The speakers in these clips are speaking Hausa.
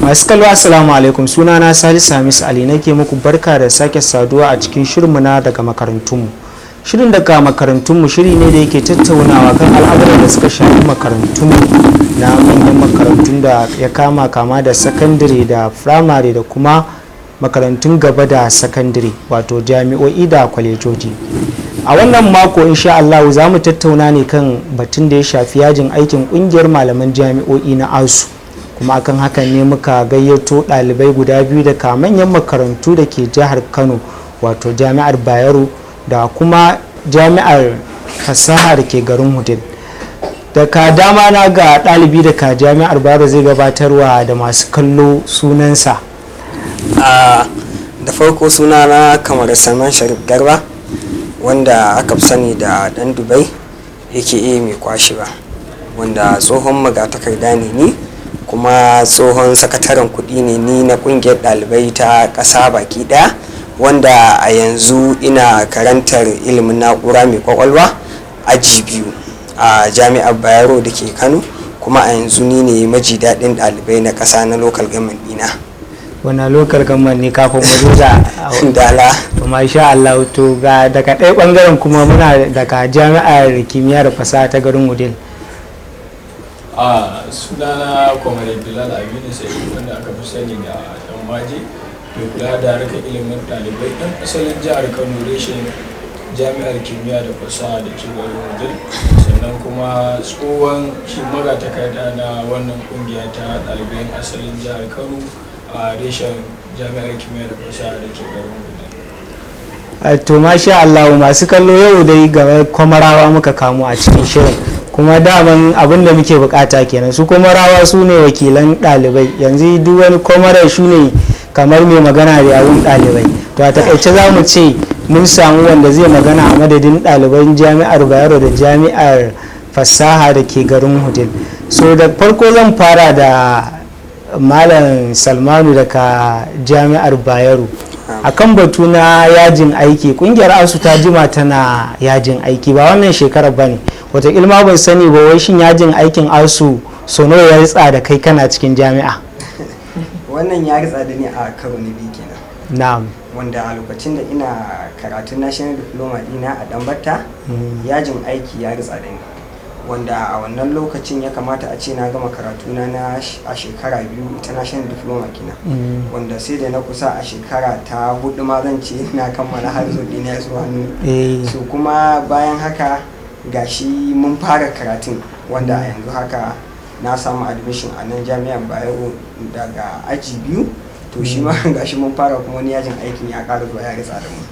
Masu kallo, assalamu alaikum. Sunana Salisu Hamis Ali, nake muku barka da sake saduwa a cikin shirinmu na Daga Makarantunmu. Shirin Daga Makarantunmu shiri ne da yake tattaunawa kan al'amuran da suka shafi makarantunmu na manyan makarantun da ya kama kama da sakandare da firamare da kuma makarantun gaba da sakandare, wato jami'o'i da kwalejoji. A wannan mako, insha Allah, za mu tattauna ne kan batun da ya shafi yajin aikin kungiyar malaman jami'o'i na ASUU. Kuma akan hakan ne muka gayyato ɗalibai guda biyu daga manyan makarantu da ke jihar Kano, wato Jami'ar Bayero da kuma Jami'ar Fasaha da ke garin Wudil. Daga dama na ga ɗalibi daga Jami'ar Bayero, zai gabatarwa da masu kallo sunansa. Da farko, sunana kamar Salman Sharif Garba, wanda aka fi sani da Dan Dubai, aka Mai Kwashewa, wanda tsohon magatakarda ne ni, kuma tsohon sakataren kudi ne ni na kungiyar ɗalibai ta ƙasa baki ɗaya, wanda a yanzu ina karantar ilimin na'ura mai kwakwalwa aji biyu a Jami'ar Bayero da ke Kano. Kuma a yanzu ni ne maji daɗin ɗalibai na ƙasa na local government ɗina. Wani local government ne, kafin mu zo da Dala. To, masha Allah. To, ga daga ɗaya ɓangaren kuma muna daga Jami'ar Kimiyya da Fasaha ta garin Wudil. A sunana Comrade Bilal Aminu Sai, wanda aka fi sani da Dan Maje, mai kula da harkar ilimin ɗalibai ɗan asalin jihar Kano, reshen Jami'ar Kimiyya da Fasaha da ke garin Wudil, sannan kuma tsohon shi magatakarda na wannan ƙungiya ta ɗalibai asalin jihar Kano a reshen Jami'ar Kimiyya da Fasaha da ke garin Wudil. To, masha Allah. Masu kallo, yau dai ga kwamarawa muka kamo a cikin shirin, kuma daman abin da muke bukata kenan. Su kwamarawa su ne wakilan ɗalibai. Yanzu duk wani kwamara shi ne kamar mai magana da yawun ɗalibai. To, a takaice za mu ce mun samu wanda zai magana a madadin ɗaliban Jami'ar Bayero da Jami'ar Fasaha da ke garin Wudil. So da farko zan fara da Malam Salmanu daga Jami'ar Bayero akan batu na yajin aiki. Kungiyar ASUU ta jima tana yajin aiki, ba wannan shekarar ba ne. Wata ma ban sani ba, wai shin yajin aikin ASUU so nawa ya ritsa da kai kana cikin jami'a? Wannan ya ritsa da ni a karo na biyu kenan. Wanda a lokacin da ina karatun national diploma dina a Dambatta, yajin aiki ya ritsa da ni, wanda a wannan lokacin ya kamata a ce na gama karatuna na a shekara 2, ita national diploma kenan, wanda sai da na kusa a shekara ta hudu ma zan ce na kammala, har zo dina ya zo hannu. So kuma bayan haka gashi mun fara karatun, wanda a yanzu haka na samu admission a nan Jami'ar Bayero daga aji biyu. To, shi ma gashi mun fara, kuma wani yajin aikin ya ƙara zuwa ya ritsa da mu.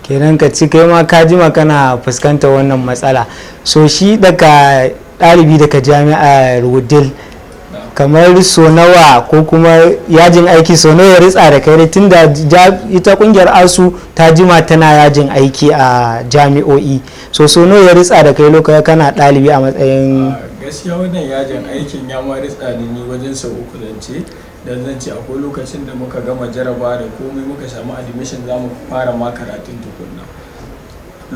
Kenan ka ci kai ma ka jima kana fuskantar wannan matsala. So shi daga ɗalibi daga Jami'ar Wudil, kamar so nawa ko kuma yajin aiki so nawa ya ritsa da kai, tun da ita kungiyar ASUU ta jima tana yajin aiki a jami'o'i? So nawa ya ritsa da kai lokacin kana ɗalibi a matsayin? Gaskiya wannan yajin aikin ya ma ritsa da ni wajen sau uku zance. Dan zan ce akwai lokacin da muka gama jaraba da komai, muka samu admission, za mu fara ma karatun tukunna.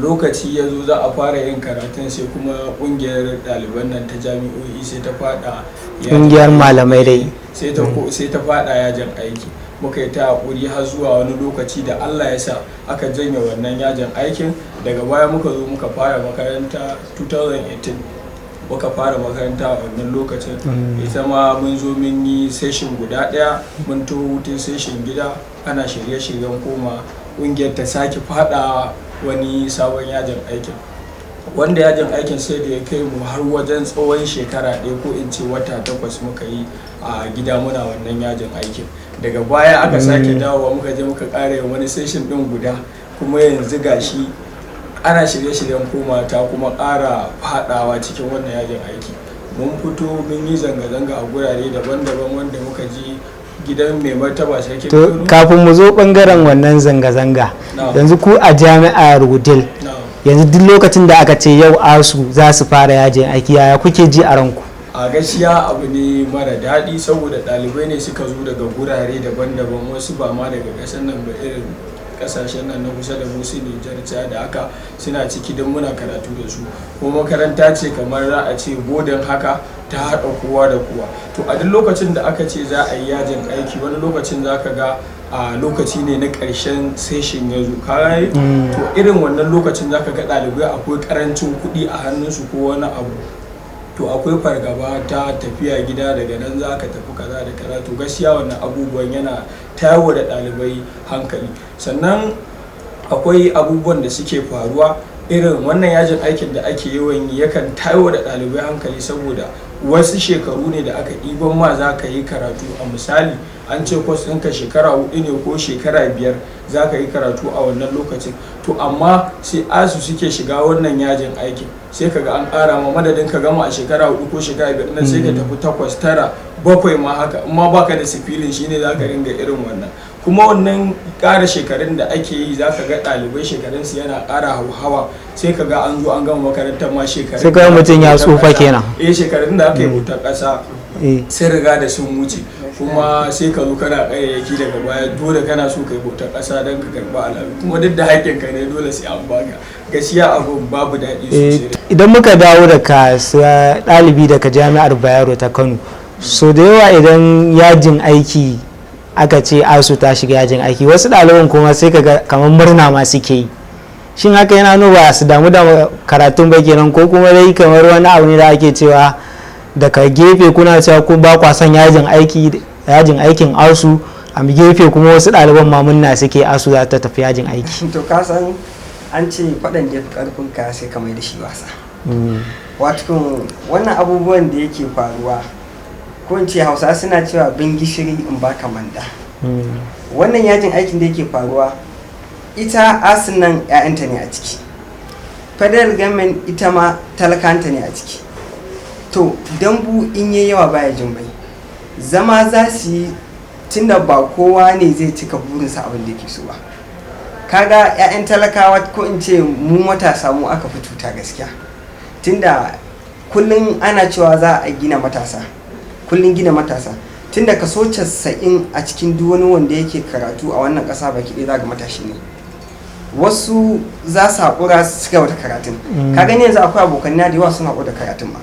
Lokaci ya zo za a fara yin karatun, sai kuma kungiyar ɗaliban nan ta jami'o'i sai ta fada yajin Kungiyar aiki. malamai dai. Sai ta fada yajin aiki. Muka yi ta hakuri har zuwa wani lokaci da Allah ya sa aka janye wannan yajin aikin. Daga baya muka zo muka fara makaranta, 2018 muka fara makaranta. A wannan lokacin ita ma mun zo mun yi session guda ɗaya, mun to hutun session gida, ana shirye-shiryen koma, ƙungiyar ta sake fada wani sabon yajin aikin, wanda yajin aikin sai da ya kai mu har wajen tsawon shekara 1, ko in ce wata 8 muka yi a gida muna wannan yajin aikin. Daga baya aka sake dawowa, muka je muka ƙara yin wani session ɗin guda. Kuma yanzu gashi ana shirye-shiryen koma, ta kuma ƙara fadawa cikin wannan yajin aiki. Mun fito mun yi zanga-zanga a gurare daban-daban, wanda muka je gidan Mai Martaba Sarkin To, Kano. kafin mu zo bangaren wannan zanga-zanga, yanzu ku a Jami'ar Wudil, yanzu duk lokacin da aka ce yau ASUU za su fara yajin aiki, yaya kuke ji a ranku? A gaskiya abu ne mara daɗi, saboda ɗalibai ne suka zo daga gurare daban-daban, wasu ba ma daga ƙasar nan ba, irin Kasashen nan na kusa da mu, su Nijar, Chad da haka, suna ciki don muna karatu da su. Kuma makaranta ce kamar za a ce boarding haka, ta haɗa kowa da kowa. To a duk lokacin da aka ce za a yi yajin aiki, wani lokacin za ka ga a lokaci ne na ƙarshen session ya zo, ka gane? To irin wannan lokacin za ka ga ɗalibai akwai ƙarancin kuɗi a hannunsu ko wani abu. To akwai fargaba ta tafiya gida, daga nan za ka tafi kaza da kaza. To gaskiya wannan abubuwan yana tayarwa da ɗalibai hankali. Sannan akwai abubuwan da suke faruwa, irin wannan yajin aikin da ake yawan yi yakan tayarwa da ɗalibai hankali, saboda wasu shekaru ne da aka ɗiban ma za ka yi karatu. A misali, an ce kwas ɗinka shekara 4 ne ko shekara 5 za ka yi karatu a wannan lokacin. To amma sai ASUU suke shiga wannan yajin aikin, sai ka ga an ƙara ma, madadin ka gama a shekara 4 ko shekara 5 nan, sai ka tafi 8, 9, 7 ma haka. In ma baka da sifilin shine za ka ringa irin wannan. Kuma wannan ƙara shekarun da ake yi, za ka ga ɗalibai shekarunsu yana ƙara hauhawa, sai ka ga an zo an gama makarantar ma, shekarun Sai ka ga mutum ya tsufa kenan. Eh, shekarun da aka yi bautar ƙasa sun riga da sun wuce. Kuma sai ka zo kana ƙayayyaki daga baya, dole kana so ka yi bautar ƙasa don ka karɓi alamu, kuma duk da haƙƙinka ne dole sai an baka. Gaskiya abun babu daɗi sosai. Idan muka dawo daga ɗalibi daga Jami'ar Bayero ta Kano, so da yawa idan yajin aiki aka ce ASUU ta shiga yajin aiki, wasu ɗaliban kuma sai kaga kamar murna ma suke yi. Shin haka yana nuna ba su damu da karatun ba kenan, ko kuma dai kamar wani abu ne da ake cewa daga gefe kuna cewa ko ba kwa son yajin aiki, yajin aikin ASUU, a gefe kuma wasu ɗaliban ma murna suke ASUU za ta tafi yajin aiki? To ka san an ce faɗan da ya fi ƙarfin ka sai ka mai da shi wasa. Wato wannan abubuwan da yake faruwa, ko in ce Hausa suna cewa bin gishiri in baka manda. Wannan yajin aikin da yake faruwa, ita ASUU nan 'ya'yanta ne a ciki, federal government ita ma talakanta ne a ciki. To dambu in yi yawa baya jin mai. Zama za su yi, tunda ba kowa ne zai cika burinsa abin da yake so ba. Kaga 'ya'yan talakawa, ko in ce mu matasa, mu aka fi cuta gaskiya, tunda kullum ana cewa za a gina matasa, kullum gina matasa, tunda kaso 90 a cikin duk wani wanda yake karatu a wannan ƙasa baki ɗaya za ga matashi ne. Wasu za su haƙura su gaba da karatun. Ka gani yanzu akwai abokan na da yawa sun haƙura da karatun ma,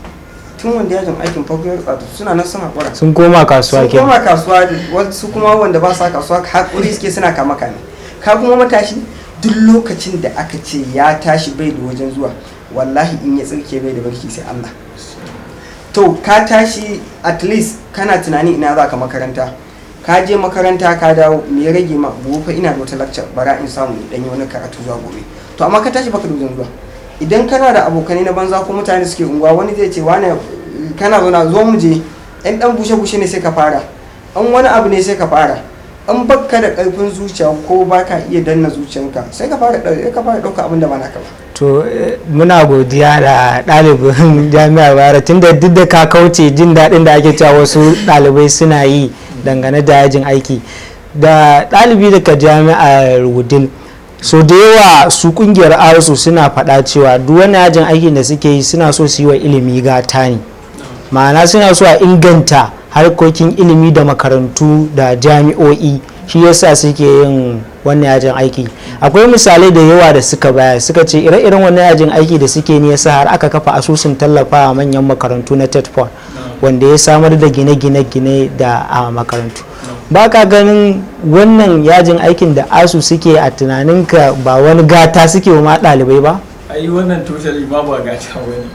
tun wanda yajin aikin farko ya rutsa suna nan sun haƙura. Sun koma kasuwa Sun kenan. koma kasuwa. Wasu kuma wanda ba sa kasuwa haƙuri suke, suna kama kame. Ka kuma matashi, duk lokacin da aka ce ya tashi bai da wajen zuwa, wallahi in ya tsirke bai da barki sai Allah. To ka tashi, at least kana tunani ina za ka makaranta, ka je makaranta ka dawo, me ya rage ma? Gobe fa ina da wata lecture, bara in samu in dan yi wani karatu zuwa gobe. To amma ka tashi baka da wajen zuwa. Idan kana da abokanai na banza ko mutane suke unguwa, wani zai ce, "Wane, kana zauna, zo mu je." Ɗan ɗan bushe bushe ne sai ka fara, an wani abu ne sai ka fara. An bakka da ƙarfin zuciya ko baka iya danna zuciyanka, sai ka fara ɗauka abin da ba naka ba. To muna godiya da ɗalibin Jami'ar Bayero, tunda duk da ka kauce jin daɗin da ake cewa wasu ɗalibai suna yi dangane da yajin aiki. Da ɗalibi daga Jami'ar Wudil, so da yawa su kungiyar ASUU suna faɗa cewa duk wani yajin aikin da suke yi suna so su yi wa ilimi gata ne, ma'ana suna so a inganta harkokin ilimi da makarantu da jami'o'i, shi yasa suke yin wannan yajin aiki. Akwai misalai da yawa da suka baya, suka ce ire-iren wannan yajin aiki da suke ne yasa har aka kafa asusun tallafa manyan makarantu na TETFund, wanda ya samar da gine-gine gine da a makarantu. Ba ka ganin wannan yajin aikin da ASUU suke, a tunaninka ba wani gata suke wa ma ɗalibai ba? Ai wannan totally ma ba gata bane,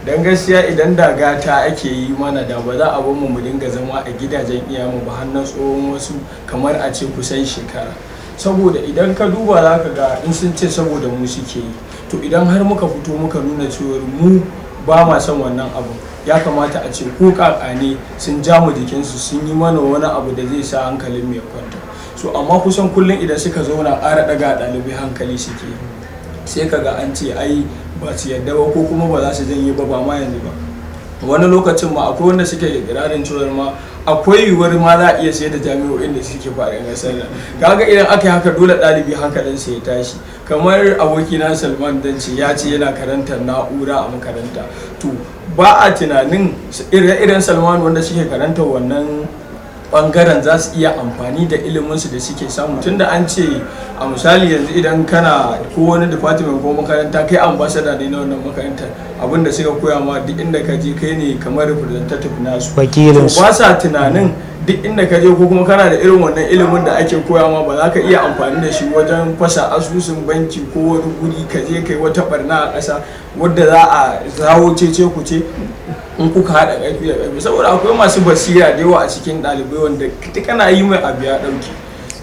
don gaskiya idan da gata ake yi mana, da ba za a bar mu mu dinga zama a gidajen iyayenmu ba har na tsohon wasu kamar a ce kusan shekara. Saboda idan ka duba za ka ga in sun ce saboda mu suke yi, to idan har muka fito muka nuna cewar mu ba ma son wannan abu, ya kamata a ce ko kakane sun ja mu jikinsu, sun yi mana wani abu da zai sa hankalin mu ya kwanta. So amma kusan kullum idan suka zauna, ƙara ɗaga ɗalibai hankali suke. Sai ka ga an ce ai ba su yadda ba, ko kuma ba za su janye ba. Ba ma yanzu ba, wani lokacin ma akwai wanda suke ikirarin cewar ma akwai yiwuwar ma za a iya sayar da jami'o'in da suke faɗin ƙasar nan. Kaga idan aka yi haka, dole ɗalibi hankalinsa ya tashi. Kamar abokina Salman Danci ya ce yana karantar na'ura a makaranta. To ba a tunanin ire-iren Salman wanda suke karantar wannan Bangaren za su iya amfani da iliminsu da suke samu, tunda an ce a misali yanzu idan kana ko wani department ko makaranta, kai ambassador ne na wannan makarantar. Abinda suka koya ma, duk inda ka je kai ne kamar representative nasu. Wakilinsu. To ba sa tunanin duk inda ka je ko kuma kana da irin wannan ilimin da ake koya ma, ba za ka iya amfani da shi wajen fasa asusun banki ko wani guri ka je kai wata barna a ƙasa wadda za a zawo cece kuce in kuka haɗa ƙarfi da ƙarfi, saboda akwai masu basira da yawa a cikin ɗalibai wanda duk ana yi mai abu ya ɗauke.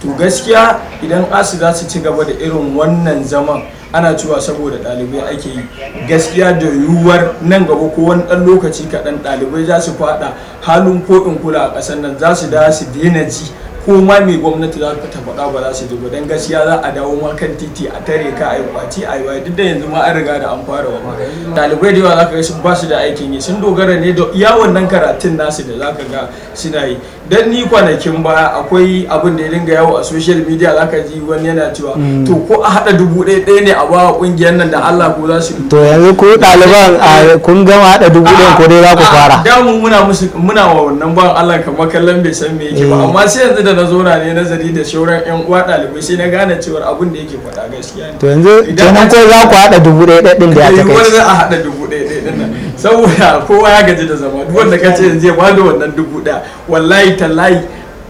To gaskiya idan ASUU za su ci gaba da irin wannan zaman, ana cewa saboda ɗalibai ake yi, gaskiya da yiwuwar nan gaba ko wani ɗan lokaci kaɗan ɗalibai za su faɗa halin ko in kula a ƙasar nan, za su da su daina ji ko ma mai gwamnati za ta faɗa ba za su ji ba, don gaskiya za a dawo ma kan titi a tare ka, a yi kwaci, a yi waye. Duk da yanzu ma an riga da an fara wa ɗalibai da yawa, za ka ga sun ba su da aikin yi, sun dogara ne da iya wannan karatun nasu da za ka ga suna yi. Don ni kwanakin baya akwai abin da ya dinga yawo a social media, za ka ji wani yana cewa to ko a haɗa 1000 ne a ba wa ƙungiyar nan da Allah ko za su To yanzu ku ɗaliban kun gama haɗa 1000 ko dai za ku fara? Da mu muna musu, muna wa wannan bawan Allah kamar kallon bai san me yake ba, amma sai yanzu da na zo na ne nazari da shauran yan uwa ɗalibai, sai na gane cewar abin da yake faɗa gaskiya ne. To yanzu Idan kenan an ko za ku haɗa 1000 ɗin da ya da yiwuwar takaici? za a haɗa 1000 ɗin nan, saboda kowa ya gaji da zama. Duk wanda ka ce yanzu ya bada wannan 1000, wallahi tallahi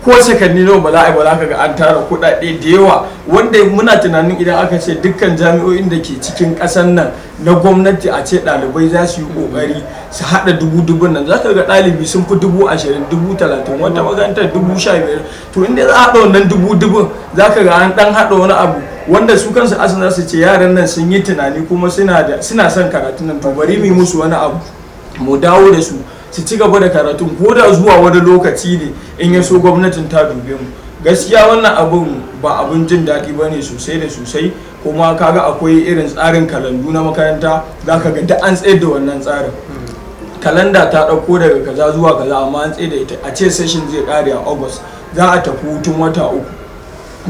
ko sakanni nawa ba za a yi ba, za ka ga an tara kuɗaɗe da yawa, wanda muna tunanin idan aka ce dukkan jami'o'in da ke cikin ƙasar nan na gwamnati, a ce ɗalibai za su yi ƙoƙari su haɗa dubu dubun nan, za ka ga ɗalibi sun fi 20,000, 30,000, wata makarantar 15,000. To inda za a haɗa wannan dubu dubun, za ka ga an ɗan haɗa wani abu wanda su kansu ASUU za su ce yaran nan sun yi tunani kuma suna son karatun nan, to bari mu yi musu wani abu mu dawo da su su ci gaba da karatun ko da zuwa wani lokaci ne, in ya so gwamnatin ta dube mu. Gaskiya wannan abun ba abun jin daɗi ba ne sosai da sosai. Kuma kaga akwai irin tsarin kalandu na makaranta, za ka ga duk an tsayar da wannan tsarin. Kalanda ta ɗauko daga kaza zuwa kaza, amma an tsaye da ita. A ce session zai ƙare a August, za a tafi hutun wata 3,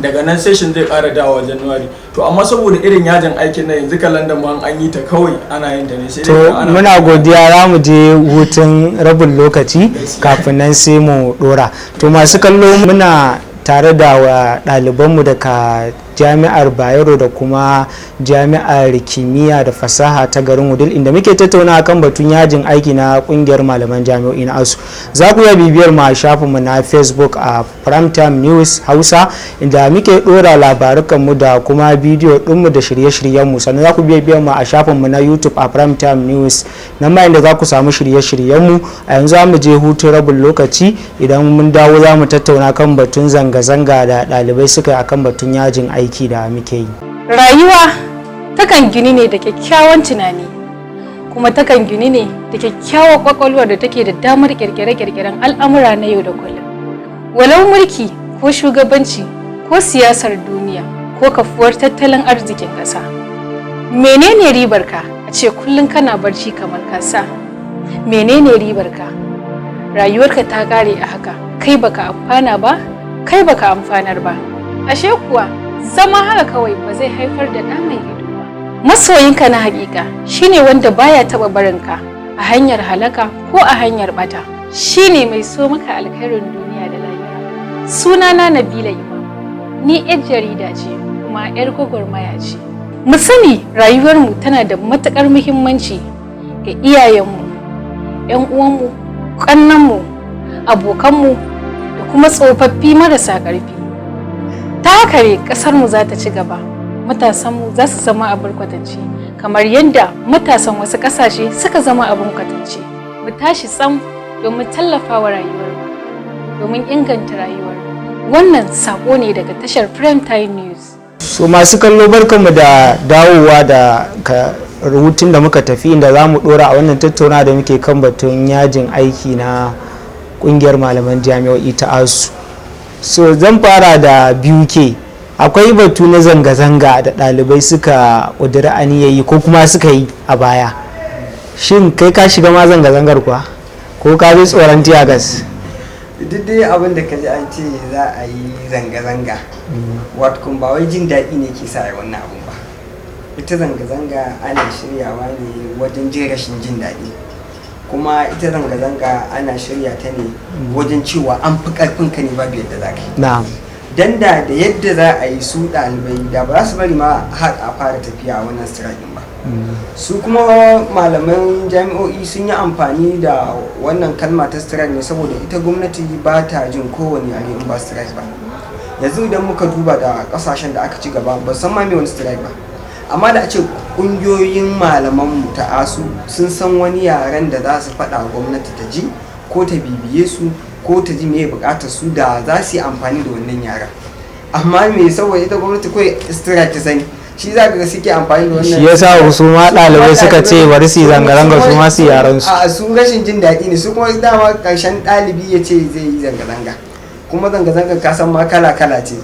daga nan session zai ƙara dawowa January. To amma saboda irin yajin aikin na yanzu, kalandar ma an yi ta kawai ana yin ta ne sai To dai ana muna godiya. Za mu je hutun rabin lokaci, kafin nan sai mu dora. To masu kallo, muna tare da wa ɗalibanmu daga Jami'ar Bayero da kuma Jami'ar Kimiyya da Fasaha ta garin Wudil, inda muke tattauna kan batun yajin aiki na kungiyar malaman jami'o'i na ASUU. Za ku iya bibiyar mu a shafinmu na Facebook a Primetime News Hausa, inda muke dora labarukanmu da kuma bidiyo dinmu da shirye-shiryenmu. Sannan za ku iya bibiyar mu a shafinmu na YouTube a Primetime News, nan ma inda za ku samu shirye-shiryenmu. A yanzu za mu je hutun rabin lokaci. Idan mun dawo, za mu tattauna kan batun zanga-zanga da ɗalibai suka yi akan batun yajin aiki da muke yi. Rayuwa takan gini ne da kyakkyawan tunani, kuma takan gini ne da kyakkyawar kwakwalwar da take da damar kirkire-kirkiren al'amura na yau da kullum. Walau mulki ko shugabanci ko siyasar duniya ko kafuwar tattalin arzikin ƙasa. Menene ribarka a ce kullum kana barci kamar kasa? Menene ribarka? Rayuwarka ta ƙare a haka, kai baka amfana ba, kai baka amfanar ba. Ashe kuwa zama haka kawai ba zai haifar da ɗa mai ido ba. Masoyinka na hakika shine wanda baya taɓa barinka a hanyar halaka ko a hanyar bata. Shine mai so maka alkhairin duniya da lahira. Sunana Nabila Imam. Ni 'yar jarida ce kuma 'yar gwagwarmaya ce. Mu sani rayuwarmu tana da matuƙar muhimmanci ga iyayenmu, 'yan uwanmu, ƙannanmu, abokanmu da kuma tsofaffi marasa ƙarfi. Ta haka ne ƙasarmu za ta ci gaba, matasanmu za su zama abin kwatance, kamar yadda matasan wasu ƙasashe suka zama abin kwatance. Mu tashi tsam domin tallafawa rayuwarmu, domin inganta rayuwarmu. Wannan saƙo ne daga tashar Prime Time News. So masu kallo, barkanmu da dawowa da ka rubutun da muka tafi, inda za mu dora a wannan tattauna da muke kan batun yajin aiki na kungiyar malaman jami'o'i ta ASUU. So zan fara da BUK. Akwai batu na zanga-zanga da ɗalibai suka ƙudiri aniyayi ko kuma suka yi a baya. Shin kai ka shiga ma zanga-zangar kuwa, ko ka ji tsoron tear gas? Duk dai abin da ka ji an ce za a yi zanga-zanga, wato ba wai jin daɗi ne ke sa a yi wannan abun ba. Ita zanga-zanga ana shiryawa ne wajen jin rashin jin daɗi. Kuma ita zanga-zanga ana shirya ta ne wajen cewa an fi karfin ka ne, babu yadda za ka yi. Dan da yadda za a yi, su ɗalibai da ba za su bari ma har a fara tafiya a wannan strike ba. Su kuma malaman jami'o'i sun yi amfani da wannan kalma ta strike ne saboda ita gwamnati ba ta jin kowane yare in ba strike ba. Yanzu idan muka duba da kasashen da aka ci gaba, ba san ma me wani strike ba. Amma da a ce kungiyoyin malamanmu ta ASUU sun san wani yaren da za su faɗa wa gwamnati ta ji, ko ta bibiye su, ko ta ji meye bukatar su, da za su yi amfani da wannan yaren. Amma me? Saboda ita gwamnati kawai strike ta sani, shi za ka ga suke amfani da wannan. Shi yasa su ma ɗalibai suka ce bari su yi zanga-zanga, su ma su yi yaren su. A su rashin jin daɗi ne. Su kuma dama ƙarshen ɗalibi ya ce zai yi zanga-zanga, kuma zanga-zanga ka san ma kala-kala ce.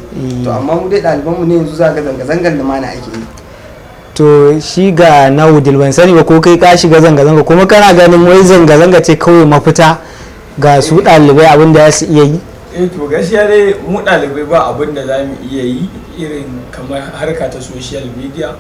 To amma mu dai ɗalibanmu ne yanzu za ga zanga-zangar lumana ake yi. To shi ga na Wudil, ban sani ba ko kai ka shiga zanga-zanga, kuma kana ganin wai zanga-zanga ce kawai mafita ga su ɗalibai, abin da za su iya yi? Eh, to gaskiya dai mu ɗalibai ba abin da za mu iya yi irin kamar harka ta social media,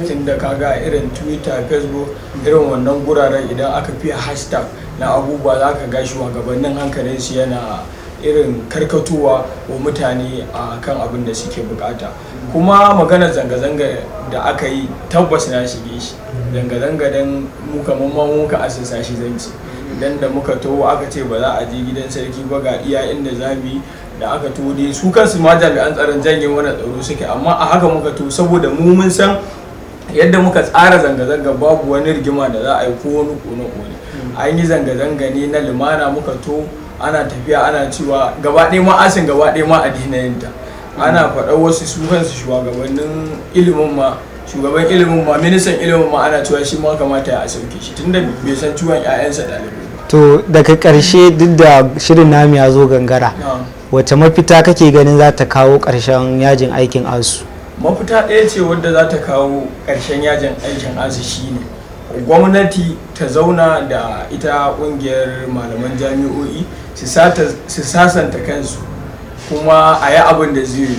tunda kaga irin Twitter, Facebook, irin wannan guraren, idan aka fiye hashtag na abubuwa, za ka ga shugabannin hankalin su yana irin karkatowa wa mutane a kan abin da suke bukata. Kuma maganar zanga-zanga da aka yi, tabbas na shige shi zanga-zanga, don mu kamar ma mu muka asasa shi zanci. Dan da muka taho aka ce ba za a je gidan sarki ba, ga iya inda za mu yi. Da aka taho dai, su kansu ma jami'an tsaron janye mana tsaro suke, amma a haka muka taho, saboda mu mun san yadda muka tsara zanga-zanga, babu wani rigima da za a yi ko wani kone-kone. An yi zanga-zanga ne na lumana. Muka to ana tafiya ana cewa gaba ɗaya ma ASUUn, gaba ɗaya ma a daina yin ta. Ana faɗar wasu, su kansu shugabannin ilimin ma, shugaban ilimin ma, ministan ilimin ma, ana cewa shi ma kamata ya sauke shi, tunda bai san ciwon 'ya'yansa ɗalibai ba. To daga ƙarshe, duk da shirin namu ya zo gangara, wace mafita kake ganin za ta kawo ƙarshen yajin aikin ASUU? Mafita ɗaya ce wadda za ta kawo ƙarshen yajin aikin ASUU, shine gwamnati ta zauna da ita ƙungiyar malaman jami'o'i, su sasanta kansu, kuma a yi abin da zai yi,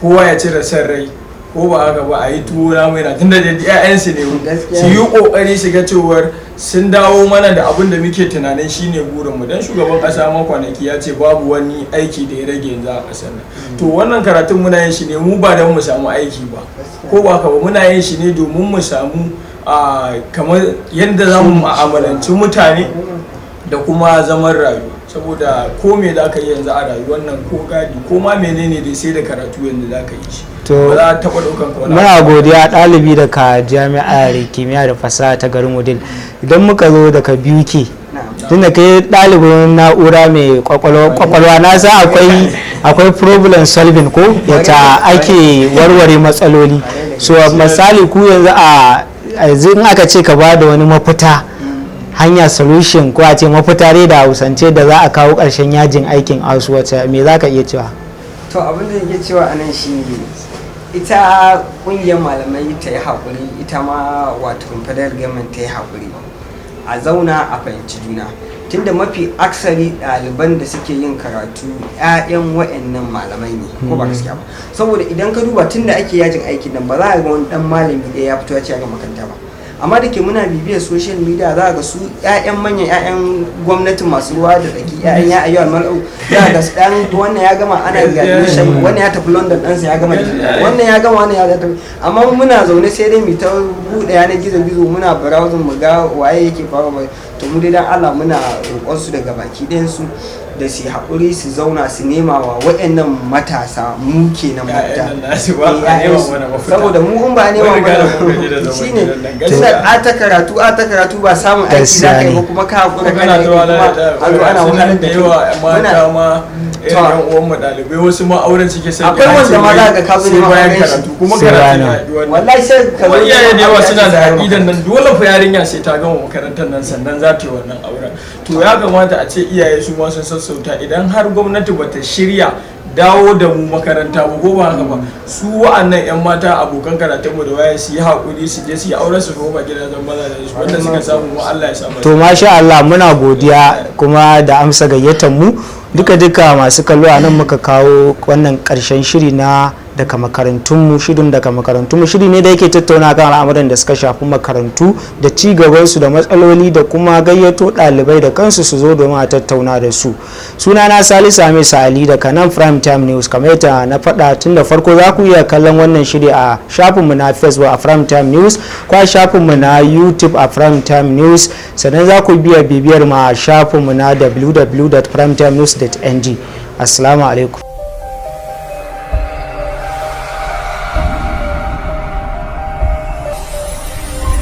kowa ya cire son rai, ko ba haka ba, a yi tuwo na mai na, tunda da 'ya'yansu ne, su yi kokari su ga cewar sun dawo mana da abin da muke tunanin shine burinmu. Dan shugaban kasa ma kwanaki ya ce babu wani aiki da ya rage yanzu a kasar nan. To wannan karatun muna yin shi ne mu ba don mu samu aiki ba, ko ba haka ba, muna yin shi ne domin mu samu kamar yadda za mu mu'amalanci mutane da kuma zaman rayuwa. Saboda ko me za ka yi yanzu a rayuwar nan, ko gadi ko ma menene dai, sai da karatu yanzu za ka yi shi. To ba za a taɓa ɗaukan ka wani muna abu. Godiya, ɗalibi daga Jami'ar Kimiyya da Fasaha ta garin Wudil. Idan muka zo daga BUK, tunda kai ɗalibin na'ura mai kwakwalwa, na san akwai problem solving, ko yata ake warware matsaloli. So misali, ku yanzu a yanzu in aka ce ka ba da wani mafita, hanya, solution, ko a ce mafita dai da Hausance, da za a kawo ƙarshen yajin aikin ASUU, wace me za ka iya cewa? To abin da yake cewa anan shi, ita kungiyar malamai ta yi haƙuri, ita ma wato federal government ta yi haƙuri, a zauna a fahimci juna, tunda mafi aksari ɗaliban da suke yin karatu 'ya'yan wa'annan malamai ne, ko ba gaskiya ba? Saboda idan ka duba, tunda ake yajin aikin nan, ba za a ga wani dan malami ɗaya ya fito ya ce ya ga makaranta ba. Amma da ke muna bibiyar social media, za a ga su 'ya'yan manyan 'ya'yan gwamnati masu ruwa da tsaki, 'ya'yan ya ayyuhal mal'u, za a ga su ɗan wannan ya gama ana graduation, wannan ya tafi London, ɗansa ya gama, wannan ya gama, wannan ya tafi. Amma muna zaune sai dai mu ta buɗe yanar gizo gizo, muna browsing mu ga waye yake faruwa. To mu dai dan Allah muna roƙon su daga baki ɗayan su da su yi haƙuri, su zauna, su nema wa waɗannan matasa mu kenan mafita. Ƴaƴan nan nasu ba, a nema mana mafita. Saboda mu in ba a nema Mun riga da mana mun gaji da zaman shine gidan nan, tunda gaskiya. a ta karatu, a ta karatu, ba samun aiki za ka yi ba, kuma ka haƙura kuma kana kana ta yi, wahala kuma da a zo ana wahalar da da kai. yawa mata ma, irin To. yan uwan mu ɗalibai, wasu ma auren suke son Akwai wanda ma za ka ka zo sai neman bayan auren shi. karatu, kuma Sai karatu bayan. ya haɗu wannan. Wallahi sai ka Kuma zo iyaye da yawa neman suna da aure, sai aƙidan nan, dole fa yarinya sai ta gama makarantar nan sannan za ta yi wannan auren. To ya kamata a ce iyaye su ma sun sassauta. Idan har gwamnati bata shirya dawo da mu makaranta ba, ko ba haka ba, su wa'annan yan mata abokan karatun mu da waye, su yi haƙuri, su je su yi auren su koma gidajen mazajen su, wanda suka samu mu Allah ya sa mu. To masha Allah, muna godiya kuma da amsa gayyatar mu. Duka duka masu kallo, a nan muka kawo wannan karshen shiri na Daga Makarantunmu. Shirin Daga Makarantunmu shiri ne da yake tattauna kan al'amuran da suka shafi makarantu da ci gabansu da matsaloli, da kuma gayyato ɗalibai da kansu su zo domin a tattauna da su. Sunana Salisu Hamisu Ali daga nan Prime Time News. Kamar yadda na faɗa tun da farko, za ku iya kallon wannan shiri a shafinmu na Facebook a Prime Time News, ko a shafinmu na YouTube a Prime Time News. Sannan za ku biya bibiyar mu a shafinmu na www.primetimenews.ng. Assalamu alaikum.